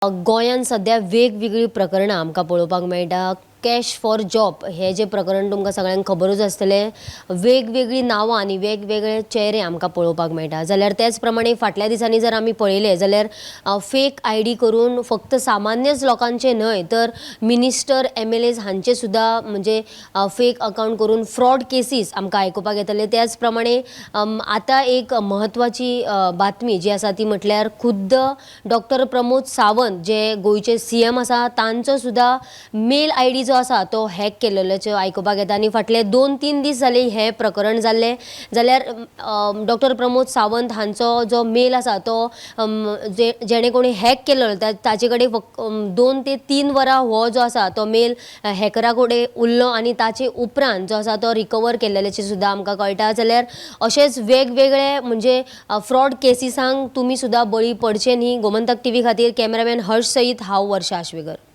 गोंयांत सद्या वेगवेगळीं प्रकरणां आमकां पळोवपाक मेळटा. कॅश फॉर जॉब हें जें प्रकरण तुमकां सगळ्यांक खबरूच आसतलें. वेगवेगळीं नांवां आनी वेगवेगळे चेहरे आमकां पळोवपाक मेळटा. जाल्यार तेच प्रमाणे फाटल्या दिसांनी जर आमी पळयलें जाल्यार फेक आयडी करून फक्त सामान्यच लोकांचे न्हय तर मिनिस्टर, एमएलएज हांचे सुद्दां म्हणजे फेक अकावंट करून फ्रॉड केसीस आमकां आयकुपाक येतले. त्याच प्रमाणे आतां एक म्हत्वाची बातमी जी आसा ती म्हटल्यार खुद्द डॉक्टर प्रमोद सावंत जे गोंयचे सीएम आसा तांचो सुद्दां मेल आयडी जो आसा तो हॅक केल्ल्याचो आयकुपाक येता. आनी फाटले 2-3 दीस जाले हें प्रकरण जाल्लें. जाल्यार डॉक्टर प्रमोद सावंत हांचो जो मेल आसा तो जेणे कोणी हॅक केल्लो ताचे कडेन फक्त 2 ते 3 वरां हो जो आसा तो मेल हॅकरा कडेन उरलो आनी ताचे उपरांत जो आसा तो रिकवर केल्ल्याचें सुद्दां आमकां कळटा. जाल्यार अशेंच वेगवेगळे म्हणजे फ्रॉड केसिसांक तुमी सुद्दां बळी पडचे न्ही. गोमंतक टीव्ही खातीर कॅमेरामॅन हर्ष सयत हांव वर्षा आश्वेकर.